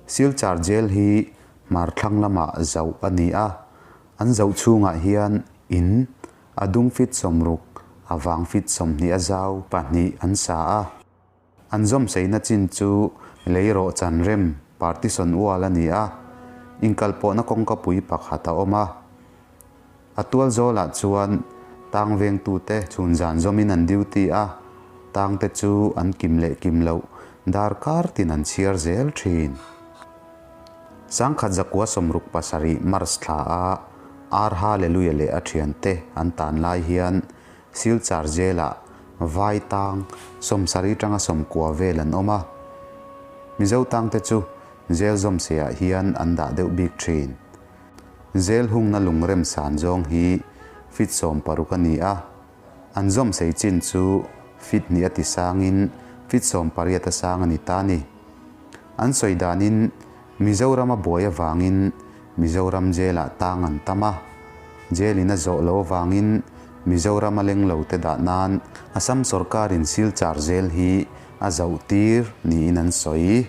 Silchar Jail hi hmar thlang lamah zauh a ni a, an zauh chhungah hian in a dung fit 60, a vang fit 20 a zau pahnih an sa a. An zawmseina chin chu lei rawhchan rem, partition wall, a ni a, inkalpawhna kawngkapui pakhat a awm a. A tual zawlah chuan tang vengtute chhun zan zawmin an duty a, tangte chu an kim leh kim loh darkar tin an chhiar zel thin. 1967 March thla a Ar Hallelujah leh a thiante an tan lai hian Silchar Jail-ah vai tang 70 tanga 90 vel an awm a, Mizo tangte chu jail zawmseiah hian an dah deuh bik thin. Zel hungna lungrem san zawng hi fit 16 a ni a, an zawmsei chin chu fit hnih a ti sangin fit 18 a sang a ni ta ni. An sawi danin Mizoram a buai avangin Mizoram jail-ah tang an tam a, jail-in a zawh lo avangin Mizoram a leng lo te dah nan Assam sawrkarin Silchar jail hi a zauh tir niin an sawi.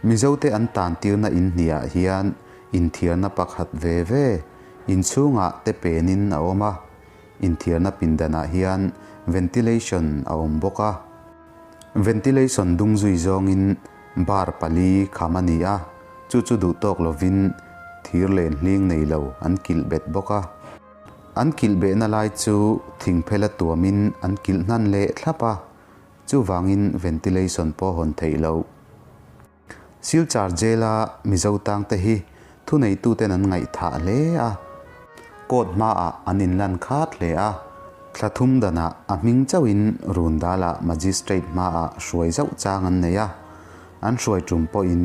Mizote an tan tirna in hniah hian inthiarna pakhat ve ve inchhungah te penin a awm a, inthiarna pindanah hian ventilation a awm bawk a. Ventilation dung zui zawngin bar pali kham a ni a, chu chu duh tawk lovin thir len hling nei lo an kilh bet bawk a. An kilh behna lai chu thingphela tuamin an kilh hnan leh thlap a, Chuvangin ventilation pawh hawn theih loh. Silchar Jail-a Mizo tangte hi thuneituten an ngaihthah hle a, court hmaah an inlan khat hle a, thla thum danah a hming chauhin Rundalah Magistrate hmaah hruai zauh chang an nei a, an hruai tum pawhin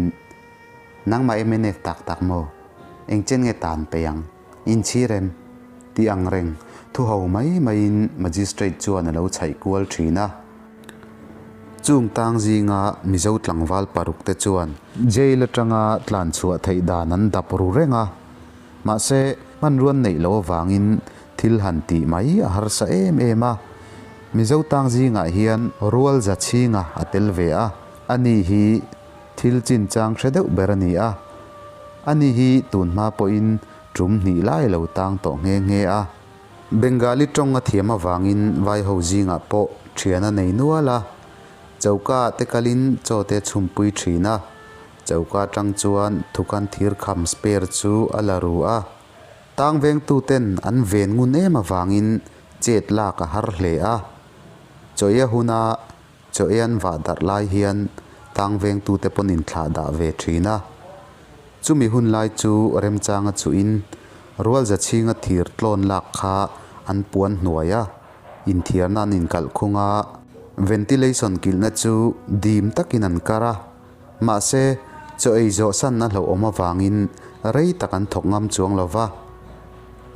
Nangmah mnf tak tak maw? Engchen nge tan peih ang? Inchhir em? Tih ang reng, thu ho mai maiin Magistrate chuan a lo chhaih kual thin a. Chung tang zinga Mizo tlangval paruk te chuan Jail atanga tlan chhuah theih dan an dap ru reng a. Mahse, hmanruan neih loh avangin thil han tih mai a harsa em em a. Mizo tang zingah hian rual za chhinga a tel ve a, ani hi Thil chinchang hre deuh ber a ni a, ani hi tun hma pawhin tum hnih lai lo tang tawh nghe nghe a. Bengali tawng a thiam avangin vaiho zingah pawh thian a nei nual a, choka te kalin chaw te chhumpui thin a, choka atang chuan thukan thir kham spare chu a la ru a. Tang vengtuten an ven ngun em avangin chet lak a har hle a, chaw-ia huna Chaw ei an vah darh lai hian tang vengtute pawn inthlah dah ve thin a. Chumi hun lai chu remchanga chuhin rual za chhinga thir tlawn lak kha an puan hnuai a, inthiarna an inkalh khung a, ventilation kilhna chu dim takin an kar a, mahse chaw ei zawh san a hlauhawm avangin rei tak an thawk ngam chuang lo va.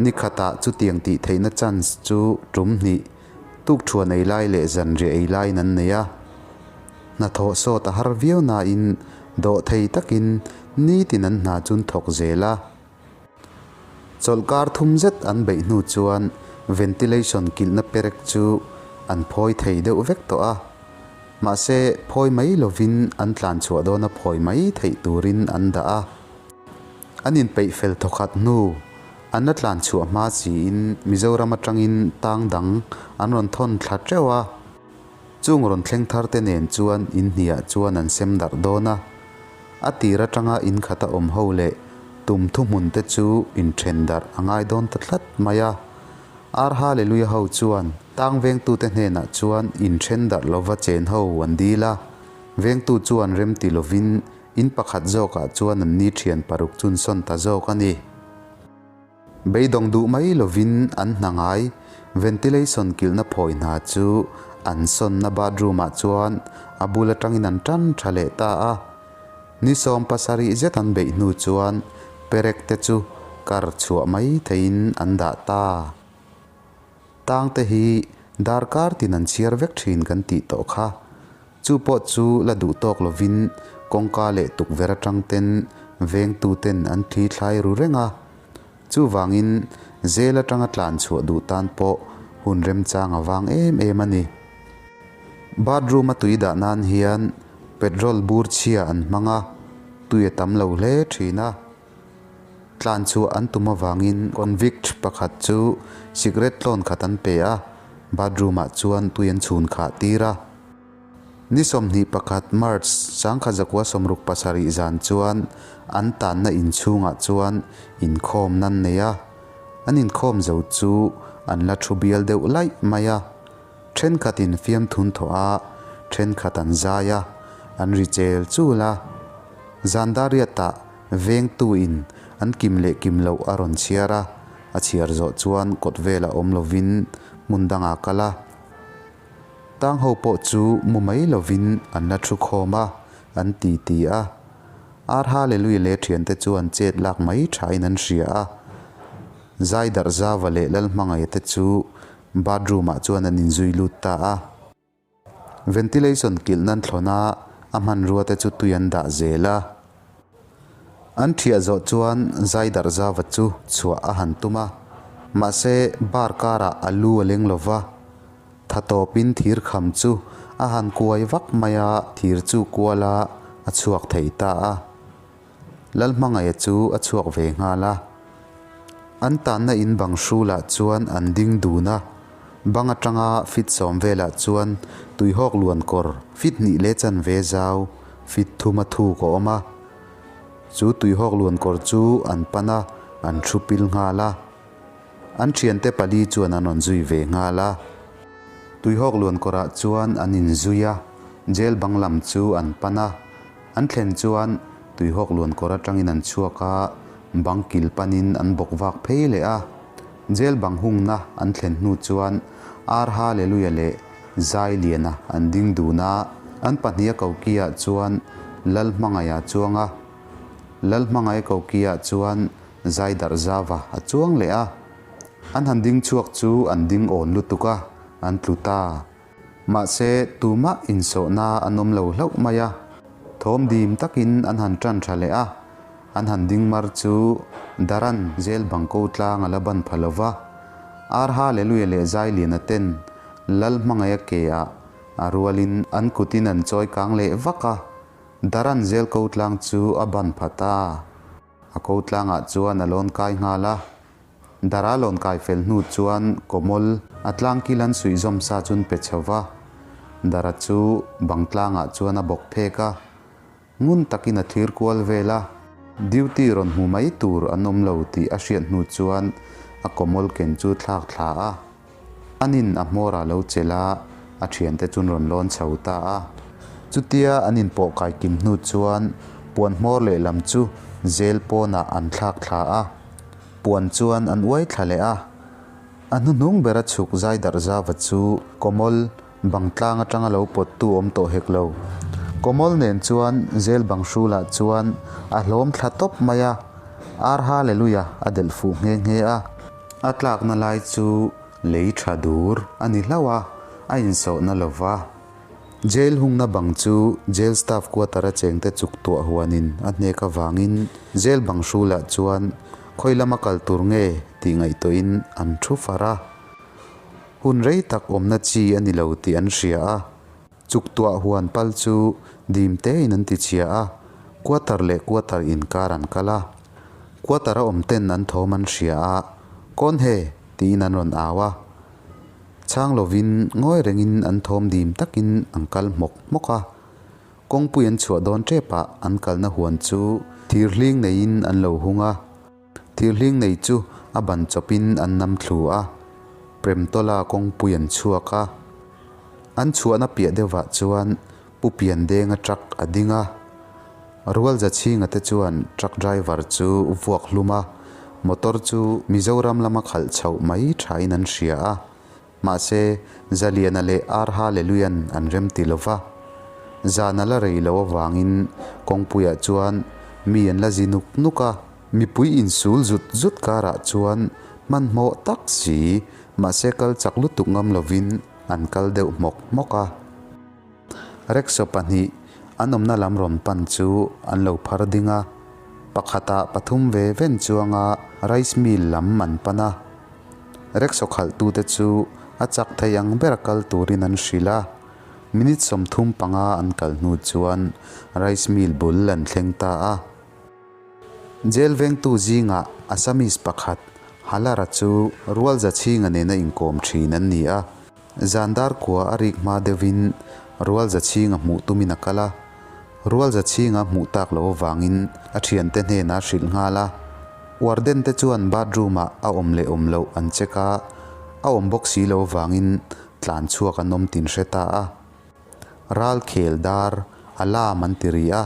Nikhatah chutiang tih theihna chance chu tum hnih Tukthuan ei lai leh zanriah ei laiin an nei a, hnathawh sawt a har viau nain dawh thei takin nitin an hna chu an thawk zel a. Chawlhkar thum zet an beih hnu chuan ventilation kilhna perek chu an phawi thei deuh vek tawh a, mahse phawi mai lovin an tlan chhuah dawna phawi mai theih turin an dah a. An inpeih fel thawkhat hnu An la tlan chhuah hma siin Mizoram atangin tang dang an rawn thawn thla teuh a, chung rawn thleng thar te nen chuan in hniah chuan an sem darh dawn a. A tir atanga in khata awm ho leh tum thuhmun te chu inthen darh a ngai dawn ta tlat mai a. Ar Haleluia ho chuan tang vengtute hnenah chuan inthen darh lova chen ho an dil a, vengtu chuan remti lovin In pakhat zawkah chuan an ni thian paruk chun sawn ta zawk a ni. Beidawng duh mai lovin an hna ngai ventilation kilhna phawi hna chu an sawnna bathroom ah chuan a bul atangin an tan tha leh ta a. Ni 70 zet an beih hnu chuan perek te chu kar chhuah mai theihin an dah ta. Tang te hi darkar tin an chhiar vek thin kan tih tawh kha. Chu pawh chu la duh tawk lovin kawngka leh tukverh atang ten vengtu ten an thli thlai ru reng a. Chuvangin zel atanga tlan chhuah duh tan pawh hun remchang a vang em em a ni. Bathroom a tui dah nan hian petrol bur chhia an hmang a. tui a tam lo hle thin a. Tlan chhuah an tum avangin convict pakhat chu sikret tlawn khat an pe a, bathroom ah chuan tui an chhun khah tir a. Ni 21 March 1967 zan chuan an tanna inchhungah chuan inkhawm nan nei a, an inkhawm zo chu an la thu bial deuh laih mai a. Thenkhatin fiamthun thawh a, thenkhat an zai a, an ri chel chul a. Zan dariatah vengtuin an kim leh kim loh a rawn chhiar a, a chhiar zawh chuan kawt velah awm lovin hmun dangah kal a. Tang ho pawh chu mu mai lovin an la thu khawm a, an ti ti a. Ar Hallelui leh thiante chuan chet lak mai thain an hria a. Zaidarh Zava leh Lalhmangaia te chu bathroom ah chuan an inzui lut ta a. Ventilation kilh nan thlawn a, a hmanrua te chu tui an dah zel a. An thiah zawh chuan Zaidarh Zava chu chhuah a han tum a, mahse bar karah a lu a leng lova. Tha tawpin thir kham chu a han kuai vak mai a, thir chu kual a, a chhuak thei ta a. Lalhmangaia chu a chhuak ve nghal a. An tanna in bang hrulah chuan an ding dun a, bang atanga fit sawm velah chuan tuihawk luan kawr fit hnih leh chanve zau fit thuma thuk a awm a. Chu tuihawk luan kawr chu an pan a, an thu pil nghal a. An thiante pali chuan an rawn zui ve nghal a. Tuihawk luan kawrah chuan an inzui a, jail bang lam chu an pan a. An thlen chuan tuihawk luan kawr atangin an chhuak a, bang kil panin an bawk vak phei leh a. Jail bang hungna an thlen hnu chuan Ar Haleluia leh Zailiana an ding dun a. An pahniha kokiah chuan Lalhmangaia chuang a. Lalhmangaia kokiah chuan Zaidarh zava a chuang leh a, an han ding chhuak chu an ding awn lutuk a, an tlu ta. Mahse, tumah insawhna an awm lo hlauh mai a, thawm dim takin an han tan tha leh a, an han ding mar chu Daran zel bang ko tlang a la ban pha lo va, Ar Haleluia leh Zailiana ten Lal hmangaih a ke ah a rualin an kutin an chawi kang leh vak a, Daran zel ko tlang chu a ban pha ta. A ko tlangah chuan a lawn kai nghal a, Dara lawn kai fel hnu chuan Kawmawl a tlang kil an suih zawm sa chun pe chho va, Dara chu bang tlangah chuan a bawk phek a, ngun takin a thlir kual vel a, duty rawn hmu mai tur an awm lo tih a hriat hnu chuan a Kawmawl ken chu thlak thla a. Anin a hmawr a lo chelh a, a thiante chun rawn lawn chho ta a. Chutia an inpawh kai kim hnu chuan puan hmawr lehlam chu zel pawnah an thlak thla a, puan chuan an uai thla leh a. A hnuhnung bera chhuk zai darh zava chu Kawmawl bang tlang atanga lo pawttu awm tawh hek lo. Kawmawl nen chuan zel bang hrulah chuan a hlawm thla tawp mai a, Ar Haleluia a delh fuh nghe nghe a. A tlakna lai chu lei tha dur a ni hlauh a, a insawhna lo va. Jail hungna bang chu jail staff quarter a chengte chuk tuah huanin a hnek avangin jail bang hrulah chuan khawi lama kal tur nge tih ngaihtuahin an thu far a. Hun rei tak awmna chi a ni lo tih an hria a. Chuk tuah huan pal chu dim tein an ti chhia a, quarter leh quarter inkar an kal a. Quarter a awm ten an thawm an hria a, Kawn he! tiin an rawn au a. Chhang lovin ngawi rengin an thawm dim takin an kal hmawk hmawk a. Kawngpui an chhuah dawn tepah an kalna huan chu thir hling neiin an lo hung a. Thir hling nei chu a ban chawpin an nam thlu a, Premtawla kawngpui an chhuak a. An chhuahna piah deuhvah chuan Pu Piandenga truck a ding a, Rualza chhinga te chuan truck driver chu vuak hlum a, motor chu Mizoram lama khalh chhoh mai thain an hria a. Mahse, Zaliana leh Ar Haleluia'n an rem ti lo va. Zan a la rei lo avangin kawngpuiah chuan mi an la zi nuk nuk a. Mipui insul zut zut karah chuan hmanhmawh tak si, mahse kal chak lutuk ngam lovin an kal deuh hmawk hmawk a. Rickshaw pahnih an awmna lam rawn pan chu an lo phar ding a, pakhatah pathum ve ven chuanga rice mill lam an pan a. Rickshaw khalhtute chu a chak thei ang bera kal turin an hrilh a. Minute 35 an kal hnu chuan rice mill bul an thleng ta a. Jail vengtu zingah Assamese pakhat Halara chu Rualzachhinga nena inkawm thin an ni a. Zan dar kua a rik hma deuhin Rualzachhinga hmuh tumin a kal a. Rualzachhinga hmuh tak loh avangin a thiante hnenah a hrilh nghal a. Warden te chuan bathroom ah a awm leh awm loh an check a, a awm bawk si loh avangin tlan chhuak an awm tin hre ta a. Ral khel dar alarm an ti ri a.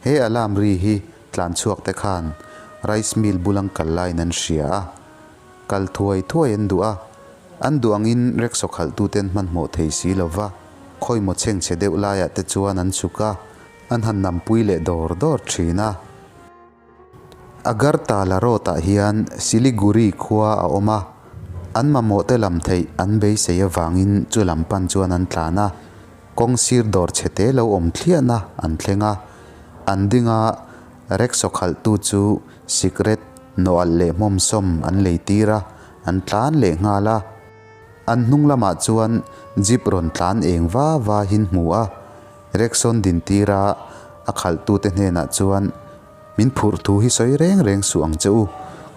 He alarm ri hi tlan chhuak te khan rice mill bul an kal laiin an hria a, kal thuai thuai an duh a, an duh angin rickshaw khalhtuten hmanhmawh thei si lo va, khawimaw chhengchhe deuh laiah te chuan an chhuk a, an han nampui leh dawr dawr thin a. Agartala road-ah hian Siliguri khua a awm a, an mamawhte lam theih an beisei avangin chu lam pan chuan an tlan a, kawng sir dawr chhe te lo awm thliahna an thleng a, an ding a, rickshaw khalhtu chu sikret nawalh leh hmawmsawm an lei tir a, an tlan leh nghal a. An hnung lamah chuan jeep rawn tlan eng va vahin hmu a, Rickshaw din tir a, a khalhtute hnenah chuan, Min phurh thu hi sawi reng reng suh ang che u,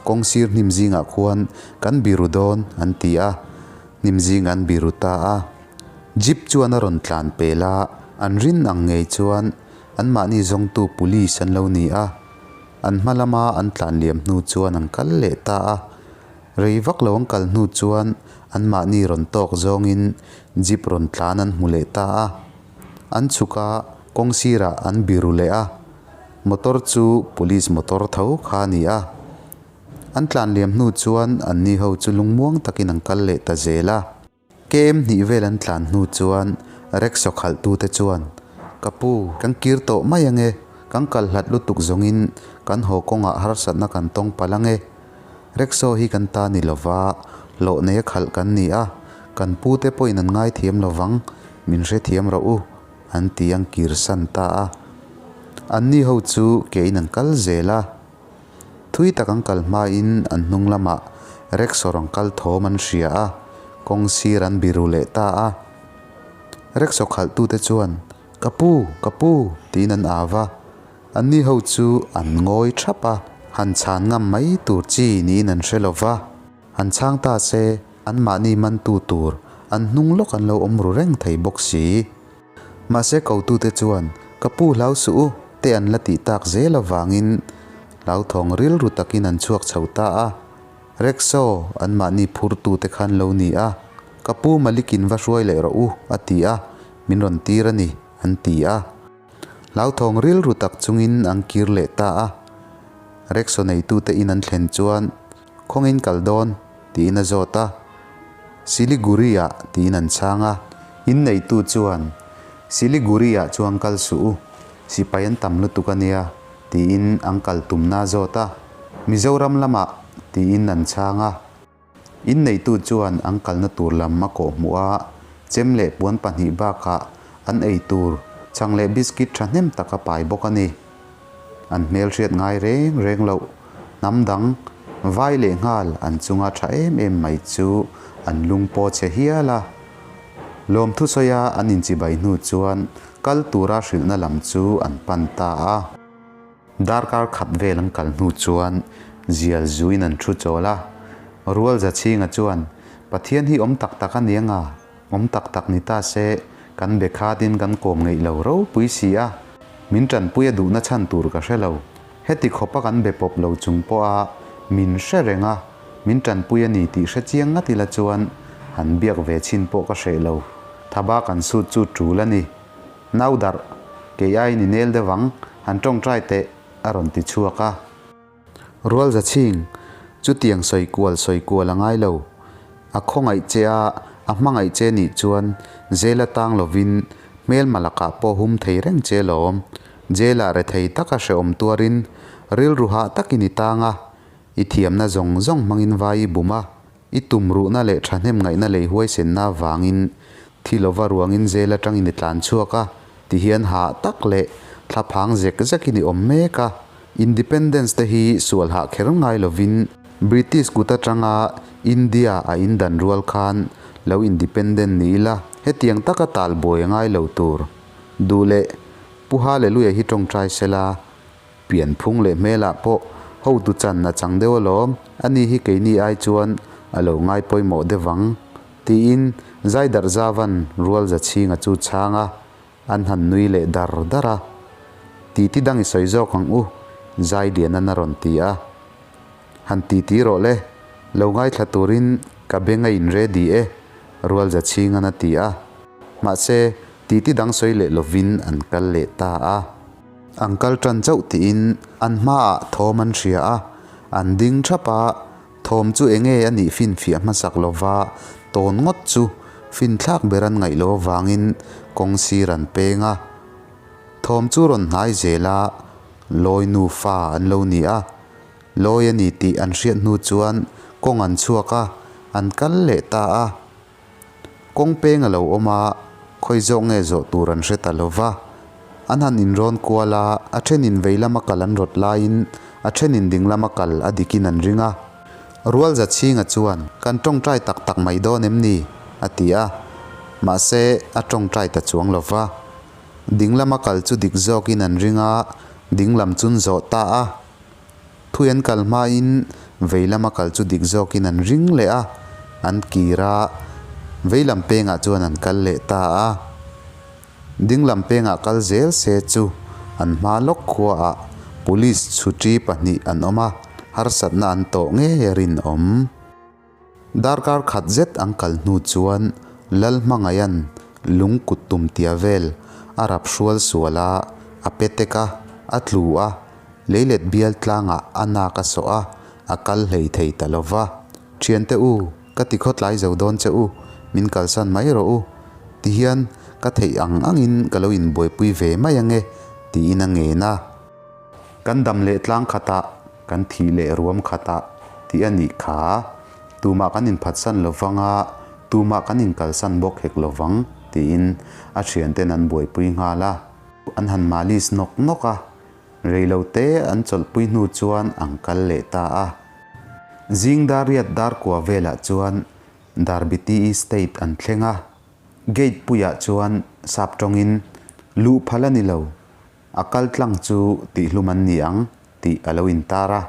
kawng sir hnim zingah khuan kan biru dawn, an ti a. Hnim zing an biru ta a. Jeep chuan a rawn tlan pel a, an rin ang ngei chuan anmahni zawngtu police an lo ni a. An hma lama an tlan liam hnu chuan an kal leh ta a. Rei vak lo an kal hnu chuan anmahni rawn tawk zawngin jeep rawn tlan an hmu leh ta a. An chhuk a, kawng sirah an biru leh a. Motor chu police motor tho kha a ni a. An tlan liam hnu chuan anni ho chu lungmuang takin an kal leh ta zel a. Kem hnih vel an tlan hnu chuan rickshaw khalhtute chuan, Ka pu, kan kir tawh mai ange, kan kal hlat lutuk zawngin kan haw kawngah harsatna kan tawng palh ange. Rickshaw hi kan ta ni lova, hlawh neia khalh kan ni a, kan pute pawhin an ngaithiam lovang, min hrethiam rawh u, an ti ang kirsan ta a. Anni ho chu kein an kal zel a. Thui tak an kal hmain an hnung lamah rickshaw rawn kal thawm an hria a, kawng sir an biru leh ta a. Rickshaw khalhtute chuan, Ka pu, ka pu, tiin an au va. Anni ho chu an ngawi thap a, han chhan ngam mai tur chi niin an hre lo va. Han chhang ta se, anmahni mantu tur an hnung lawk an lo awm ru reng thei bawk si. Mahse kotute chuan, Ka pu hlau suh u, te an la tih tak zel avangin hlauthawng rilru takin an chhuak chho ta a. Rickshaw anmahni phurtute khan lo ni a, Ka pu Malikin va hruai leh rawh u, a ti a, min rawn tir a ni, an ti a. Hlauthawng rilru tak chungin an kir leh ta a. Rickshaw neitute in an thlen chuan, Khawngin kal dawn? tiin a zawt a. Siliguri-ah tiin an chhang a. Inneitu chuan, Siliguri-ah chuan kal suh u, sipai an tam lutuk a nia, tiin an kal tumna a zawt a. Mizoram lamah tiin an chhang a. Inneitu chuan an kalna tur lam a kawhhmuh a, chem leh puan pahnih bakah an ei tur chhang leh biscuit thahnem tak a pai bawk a ni. An hmelhriat ngai reng reng loh. Hnam dang vai leh nghal an chunga tha em em mai chu an lung paw chhe hial a. Lawmthu sawia an inchibai hnu chuan kal tura hrilhna lam chu an pan ta a. Darkar khat vel an kal hnu chuan zial zuin an thu chawl a. Rual Zachhinga chuan, Pathian hi awm tak tak a ni anga? Awm tak tak ni ta se, kan be khatin kan kawm ngeih lo ropui si a, min tanpui a duhna chhan tur ka hre lo. Heti khawpa kan be pawp lo chung pawha min hre reng a, min tanpui a ni tih hre chiang ngat ila chuan han biak ve chhin pawh ka hreh lo. Thaba kan sut chu tul a ni. Nau darh, kei aiin i nel deuh ang, han tawngtai teh, a rawn ti chhuak a. Rual Zachhing, chutiang sawi kual sawi kual a ngai lo. A khawngaih che a, a hmangaih che nih chuan jail atang lovin hmelma lakah pawh hum thei reng che lawm. Jail ah rethei taka hrehawm tuarin rilru hah takin i tang a, i thiamna zawng zawng hmangin vai i bum a, I tumruhna leh thahnem ngaihna lei huaisenna avangin thi lova ruangin zel atangin i tlan chhuak a, tihian hah tak leh thlaphang zek zekin i awm mek a. Independence te hi sual hah kher ngai lovin British kut atanga India a indan rual khan lo independent ni ila. Hetiang taka talbuai a ngai lo tur. Duh leh Pu Haleluia hi tawngtai sela, pianphung leh hmelah pawh hotu chan a chang deuh alawm, ani hi keini ai chuan a lo ngai pawimawh deuh vang, tiin Zaidarh Zavan Rualzachhinga chu chhang a, an han nui leh dar dar a. Titi dang i sawi zawk ang u, Zailianan a rawn ti a. Han titi rawh le, lo ngaithla turin ka beng a in ready e, Rualzachhingan a ti a. Mahse, titi dang sawi leh lovin an kal leh ta a. An kal tan chauh tiin an hmaah thawm an hria a, an ding thap a, thawm chu enge a nih finfiah hmasak lova tawn ngawt chu finthlak ber an ngaih loh avangin kawng sir an peng a. Thawm chu rawn hnai zel a, lawi nufa an lo ni a, lawi a ni tih an hriat hnu chuan kawng an chhuak a, an kal leh ta a. Kawng peng a lo awm a, khawi zawk nge zawh tur an hre ta lo va. An han inrawn kual a, a thenin vei lama kal an rawt laiin a thenin ding lama kal a dikin an ring a. Rualzachhinga chuan, Kan tawngtai tak tak mai dawn em ni? a ti a. Mahse, a tawngtai ta chuang lo va. Ding lama kal chu dik zawkin an ring a, ding lam chun zawh ta a. Thui an kal hmain vei lama kal chu dik zawkin an ring leh a, an kir a, vei lam pengah chuan an kal leh ta a. Ding lam pengah kal zel se chu an hma lawk khuaah Police chhuṭi pahnih an awm a, harsatna an tawh ngei a rinawm. Darkar khat zet an kal hnu chuan Lalhmangaiha'n lung kut tum tia vel a rap hrual sual a, a pe tek a, a tlu a, leilet bial tlangah a nak a sawh a, a kal hlei thei ta lo va. Thiante u, ka ti khawtlai zo dawn che u, min kalsan mai rawh u. Tihian ka theih ang angin ka lo inbuaipui ve mai ange, tiin a ngen a. Kan dam leh tlang khatah, kan thih leh ruam khatah tih a nih kha. Tumah kan inphatsan lo vang a, tumah kan inkalsan bawk hek lo vang, tiin a thianten an buaipui nghal a. An han malis nawk nawk a, reilo te an chawlhpui hnu chuan an kal leh ta a. Zing dar riat dar kua velah chuan Darbiti State an thleng a, gate puiah chuan sap tawngin luh phal a ni lo, A kal tlang chu tihhlum an ni ang tih a lo intar a,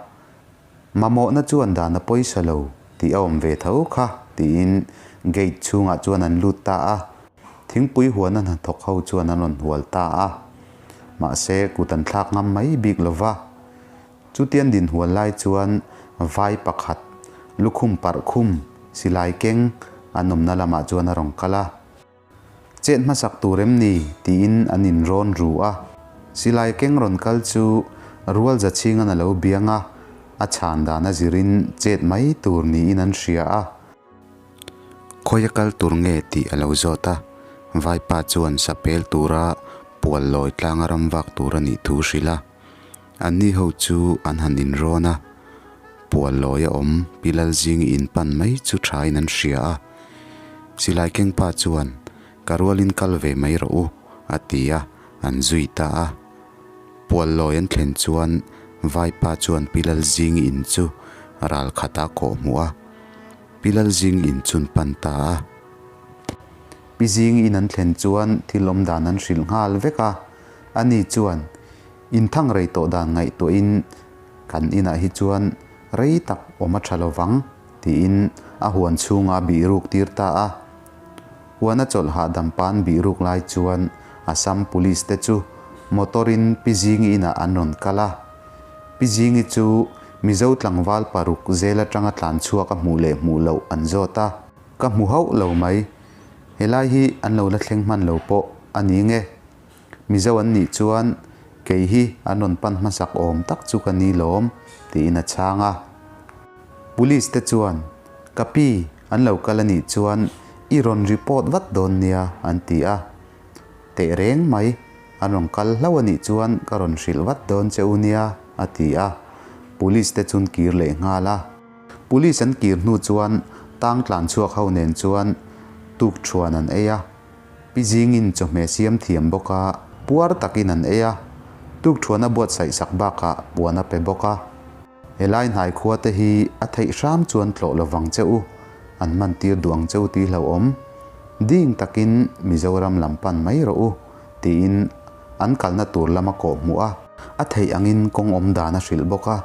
mamawhna chuan dan a pawisa lo tih a awm ve tho kha tiin gate chhungah chuan an lut ta a, thingpui huana hnathawk ho chuan an rawn hual ta a, mahse kut an thlak ngam mai bik lo va. Chutian dinhual lai chuan vai pakhat lukhum parh khum silai keng an awmna lamah chuan a rawn kal a. Chet hmasak tur em ni? tiin an inrawn ru a. Silai keng rawn kal chu Rualzachhinga'n a lo biang a, a chhan dan a zirin chet mai tur niin an hria a. Khawia kal tur nge tih a lo zawt a, Vaipa chuan sapel tura pual lawi tlanga ram vak tur a nih thu hrilh a. Anni ho chu an han inrawn a, pual lawi a awm Pi Lalzingi inpan mai chu thain an hria a. Silai kengpa chuan, Ka rualin kal ve mai rawh u, a ti a, an zui ta a. Pual lawi an thlen chuan Vaipa chuan Pi Lalzingi in chu ral khatah kawh hmuh a, Pi Lalzingi in chun pan ta a. Pi Zingi in an thlen chuan thil awm dan an hrilh nghal vek a, ani chuan, Inthang rei tawh dan ngaihtuahin kan inah hi chuan rei tak awm a tha lo vang, tiin a huan chhunga bihruk tir ta a. Huana chawlh hahdam pan bihruk lai chuan Assam Police te chu motor-in Pi Zingi inah an rawn kal a. Pi Zingi chu Mizo tlangval paruk zel atanga tlan chhuak a hmuh leh hmuh loh an zawt a. Ka hmu hauh lo mai, helai hi an lo la thleng hman lo pawh a ni nge. Mizo an nih chuan kei hi an rawn pan hmasak awm tak chu ka ni lawm, tiin a chhang a. Police te chuan, Ka pi, an lo kal a nih chuan i rawn report vat dawn nia, an ti a. Teh reng mai, an rawn kal hlauh a nih chuan ka rawn hrilh vat dawn che u nia, a ti a. Police te chun kir leh nghal a. Police an kir hnu chuan tang tlan chhuak ho nen chuan tuk thuan an ei a. Pi Zingin chawhmeh siam thiam bawk a, puar takin an ei a, tukthuan a buatsaih sak bakah puan a pe bawk a. Helai hnai khua te hi a theih hram chuan tlawh lovang che u, an man tir duh ang che u tih hlauhawm. Ding takin Mizoram lam pan mai rawh u, tiin an kalna tur lama kawh hmuh a. A theih angin kawng awm dan a hrilh bawk a.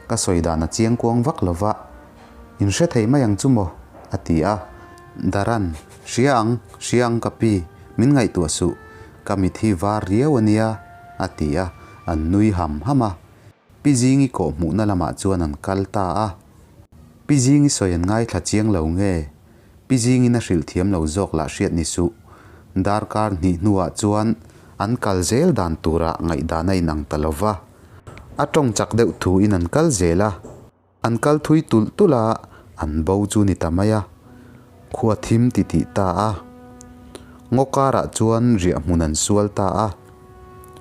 Ka sawi dan a chiang kuang vak lo va, In hre thei mai ang chu maw? a ti a. Daran, Hria ang, hria ang ka pi, min ngaihtuah suh, ka mit hi var riau a nia, a ti a, an nui ham ham a. Pi Zingi kawh hmuhna lamah chuan an kal ta a. Pi Zingi sawi an ngaithla chiang lo nge? Pi Zingin a hrilh thiam lo zawk lah hriat ni suh. Darkar hnih hnuah chuan an kal zel dan turah ngaihdan a inang ta lo va. A tawng chak deuh thuin an kal zel a. An kal thui tulh tulh a, an bo chu ni ta mai a. Khua thim ti tih ta a. Ngaw karah chuan riah hmun an sual ta a.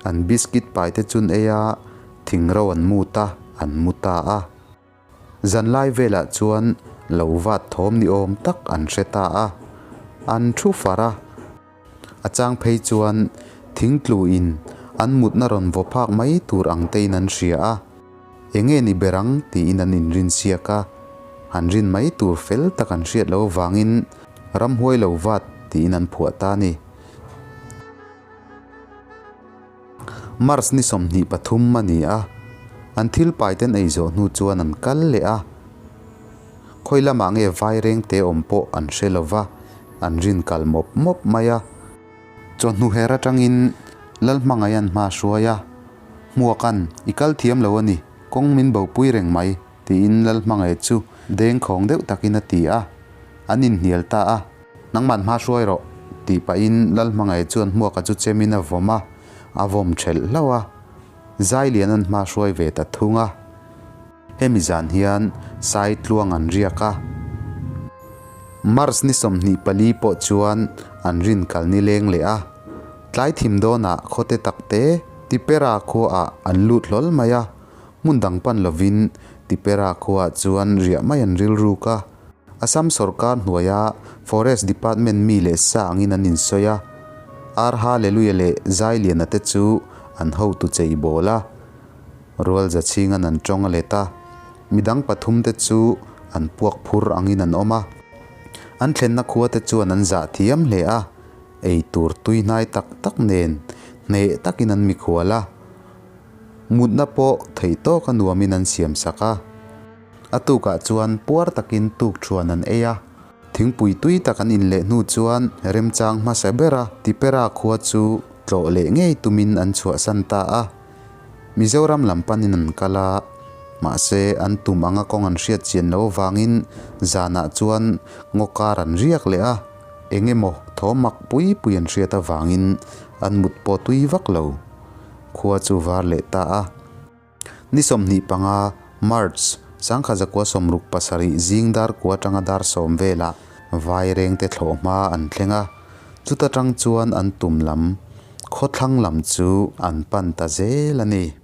An biscuit pai te chun ei a, thing ro an mut a, an mu ta a. Zanlai velah chuan lo vat thawm ni awm tak an hre ta a. An thu far a. A chang phei chuan thing tlu in an mutna rawn vaw phak mai tur ang te in an hria a. Enge ni ber ang tiin an inrin siak a, han rin mai tur fel tak an hriat loh avangin ramhuai lo vat tiin an phuah ta a ni. Mars ni 23 a ni a, an thil pai ten ei zawh hnu chuan an kal leh a. Khawi lamah nge vai reng te awm pawh an hre lo va, an rin kal mawp mawp mai a. Chawhnu her atangin Lalhmangaihan hma a hruai a, Hmuaka'n, I kal thiam lo a ni, kawng min bopui reng mai, tiin Lalhmangaih chu dengkhawng deuh takin a ti a. An inhnial ta a, Nangman hma hruai rawh, tih pahin Lalhmangaih chuan Hmuaka chu chemin a vawm a, a vawm thelh hlauh a. Zailiana'n hma hruai ve ta thung a. Hemi zan hian Sai tluang an riak a. March ni 24 pawh chuan an rin kal ni leng leh a. Tlai thim dawnah khawte takte Tipera khuaah an lut hlawl mai a. Hmun dang pan lovin Tipera khuaah chuan riah mai an rilruk a. Assam sawrkar hnuaia Forest Department mi leh sa angin an insawi a. Ar Haleluia leh Zailiana te chu an hotu cheibawl a. Rual za chhingan an tawng a let a, midang pathum te chu an puak phur angin an awm a. An thlenna khua te chuan an zah thiam hle a, ei tur tui hnai tak tak nen hneh takin an mikhual a. Mutna pawh theih tawka nuamin an siam sak a. A tukah chuan puar takin tuk thuan an ei a. Thingpui tui tak an inleh hnu chuan remchang hmasa bera Tipera khua chu tlawh leh ngei tumin an chhuahsan ta a. Mizoram lam panin an kal a, mahse an tum anga kawng an hriat chian loh avangin zanah chuan ngaw kar an riak leh a, eng emaw thaw mak pui pui an hriat avangin an mut pawh tui vak lo. Khua chu var leh ta a. Ni 25, March, 1967 zing dar kua atanga dar sawm velah Vairengte thlawh hma an thleng a, chuta tang chuan an tum lam, khawthlang lam chu an pan ta zel a ni.